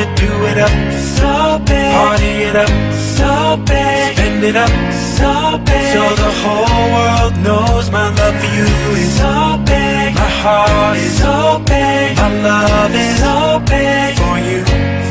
Do it up, so big. Party it up, so big. Spend it up, so big. So the whole world knows my love for you is so big. My heart is so big. My love is so big for you,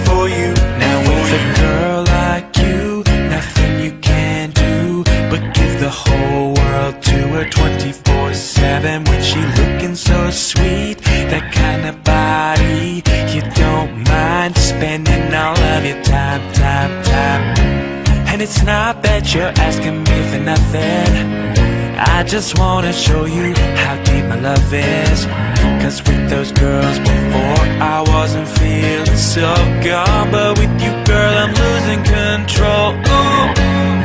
for you. Now with a girl like you, nothing you can't do but give the whole world to her twenty-four seven. When she looking so sweet, that kind of body you don't mind spending all of your time, time, time. And it's not that you're asking me for nothing. I just wanna show you how deep my love is. 'Cause with those girls before, I wasn't feeling so gone. But with you, girl, I'm losing control. Ooh,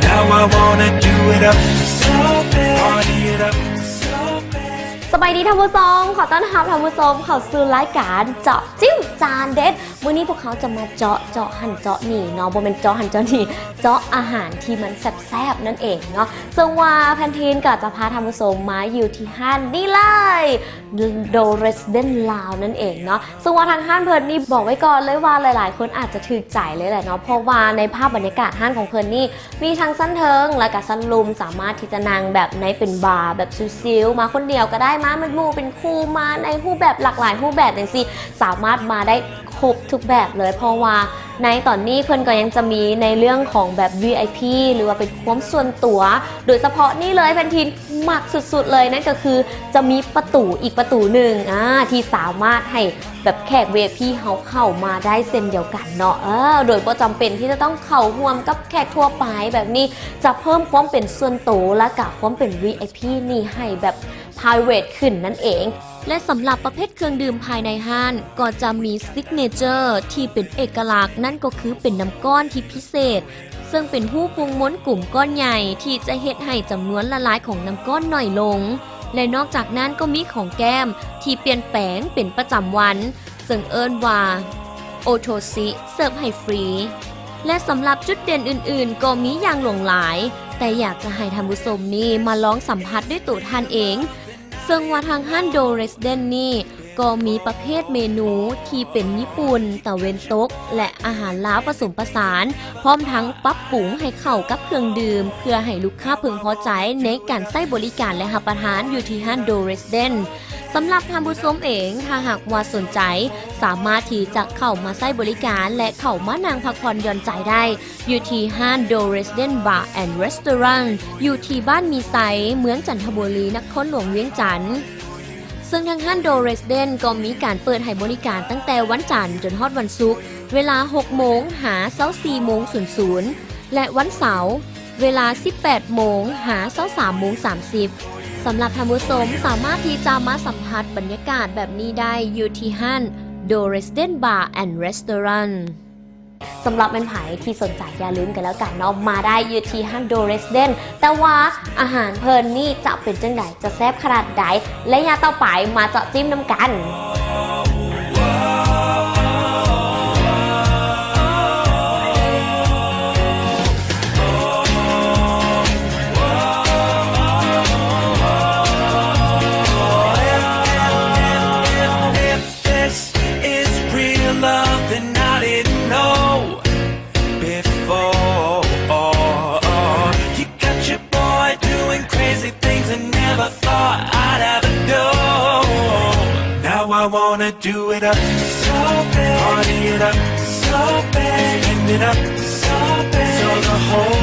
now I wanna do it up, so big. Party it up, so big. ສະບາຍດີທ່ານຜູ້ຊົມ, ຂໍຕ້ອນຮັບທ່ານຜູ້ຊົມເຂົ້າສູ່ລາຍການເຈາະຈິ້ມຈານເດັດ. ມື້ນີ້ພວກເຮົາຈະມາເຈາະ ເຈາະຫັ້ນເຈາະນີ້ເນາະ, ບໍ່ແມ່ນເຈາະຫັ້ນເຈາະນີ້ ເຈາະອາຫານທີ່ມັນແຊບໆນັ້ນເອງເນາະ. ເຊິ່ງວ່າແພນທີນກໍຈະພາທ່ານຜູ້ຊົມມາຢູ່ທີ່ຮ້ານນີ້ເລີຍ The Resident Lounge ນັ້ນເອງເນາະ. ເຊິ່ງວ່າທາງຮ້ານເພິ່ນນີ້ບອກໄວ້ກ່ອນເລີຍວ່າ ຫຼາຍໆຄົນອາດຈະຖືກໃຈເລີຍແຫຼະເນາະ, ເພາະວ່າໃນພາບບັນຍາກາດຮ້ານຂອງເພິ່ນນີ້ ມີທັງຊັ້ນເທິງ ແລະກະຊັ້ນລຸ່ມ ສາມາດທີ່ຈະນັ່ງແບບໃນເປັນບາ ແບບຊິວໆ ມາຄົນດຽວກໍໄດ້, ມາເປັນໝູ່ເປັນຄູ່, ມາໃນຮູບແບບຫຼາກຫຼາຍຮູບແບບຈັ່ງຊີ້ ສາມາດມາໄດ້ຄົບທຸກແບບເລີຍ. ເພາະວ່າໃນຕອນນີ້ເພິ່ນກໍຍັງຈະມີໃນເລື່ອງຂອງແບບ ວີໄອພີ ຫຼືວ່າເປັນຄວາມສ່ວນຕົວ, ໂດຍສະເພາະນີ້ເລີຍ ແພນທີນມັກສຸດໆເລີຍ ນັ້ນກໍຄືຈະມີປະຕູອີກປະຕູໜຶ່ງ ອາ ທີ່ສາມາດໃຫ້ ແບບແຂກ ວີໄອພີ ເຮົາເຂົ້າມາໄດ້ເຊັ່ນດຽວກັນເນາະ. ເອີ ໂດຍບໍ່ຈຳເປັນທີ່ຈະຕ້ອງເຂົ້າຮ່ວມກັບແຂກທົ່ວໄປ, ແບບນີ້ຈະເພີ່ມຄວາມເປັນສ່ວນໂຕ ແລະກະຄວາມເປັນ ວີໄອພີ ນີ້ໃຫ້ແບບ private ຂຶ້ນນັ້ນເອງ. ແລະສຳລັບປະເພດເຄື່ອງດື່ມພາຍໃນຮ້ານ ກໍຈະມີ Signature ທີ່ເປັນເອກະລັກ, ນັ້ນກໍຄືເປັນນ້ຳກ້ອນທີ່ພິເສດ ເຊິ່ງເປັນຮູບວົງມົນກົມກ້ອນໃຫຍ່ ທີ່ຈະເຮັດໃຫ້ຈຳນວນລະລາຍຂອງນ້ຳກ້ອນໜ້ອຍລົງ. ແລະນອກຈາກນັ້ນກໍມີຂອງແກ້ມທີ່ປ່ຽນແປງເປັນປະຈຳວັນ ເຊິ່ງເອີ້ນວ່າ ໂອໂທຊິ ເສີບໃຫ້ຟຣີ. ແລະສຳລັບຈຸດເດັ່ນອື່ນໆກໍມີຢ່າງຫຼວງຫຼາຍ, ແຕ່ຢາກຈະໃຫ້ທ່ານຜູ້ຊົມນີ້ມາລອງສຳຜັດດ້ວຍໂຕທ່ານເອງ. ເຊິ່ງວ່າທາງຮ້ານ The Resident ນີ້ ກໍມີປະເພດເມນູທີ່ເປັນຍີ່ປຸ່ນ, ຕາເວັນຕົກ ແລະອາຫານລາວປະສົມປະສານ, ພ້ອມທັງປັບປຸງໃຫ້ເຂົ້າກັບເຄື່ອງດື່ມ ເພື່ອໃຫ້ລູກຄ້າເພິ່ງພໍໃຈໃນການໃຊ້ບໍລິການ ແລະຮັບປະທານຢູ່ທີ່ຮ້ານ The Resident. ສຳລັບທ່ານຜູ້ຊົມເອງ, ຖ້າຫາກວ່າສົນໃຈ, ສາມາດທີ່ຈະເຂົ້າມາໃຊ້ບໍລິການ ແລະເຂົ້າມານັ່ງພັກຜ່ອນຢ່ອນໃຈໄດ້ ຢູ່ທີ່ຮ້ານ The Resident Bar and Restaurant ຢູ່ທີ່ບ້ານມີໄຊ, ເມືອງຈັນທະບູລີ, ນະຄອນຫຼວງວຽງຈັນ. ເຊິ່ງທາງຮ້ານ The Resident ກໍມີການເປີດໃຫ້ບໍລິການຕັ້ງແຕ່ວັນຈັນຈົນຮອດວັນສຸກ, ເວລາຫົກໂມງຫາຊາວສີ່ໂມງສູນສູນ ແລະ ວັນເສົາ ເວລາສິບແປດໂມງຫາຊາວສາມໂມງສາມສິບ. ສຳລັບທ່ານຜູ້ຊົມສາມາດທີ່ຈະມາສຳຜັດບັນຍາກາດແບບນີ້ໄດ້ຢູ່ທີ່ຮ້ານ The Resident Bar and Restaurant. ສຳລັບແມ່ນໃຜທີ່ສົນໃຈ ຢ່າລືມກັນແລ້ວກັນເນາະ, ມາໄດ້ຢູ່ທີ່ຮ້ານ The Resident. ແຕ່ວ່າອາຫານເພິ່ນນີ້ຈະເປັນຈັ່ງໃດ, ຈະແຊບຂະໜາດໃດ, ໄລຍະຕໍ່ໄປມາເຈາະຈິ້ມນຳກັນ. This is real love, then I didn't know before. You got your boy doing crazy things I never thought I'd ever do. Now I wanna do it up, so big. Party it up, so big. Spend it up, so big. So the whole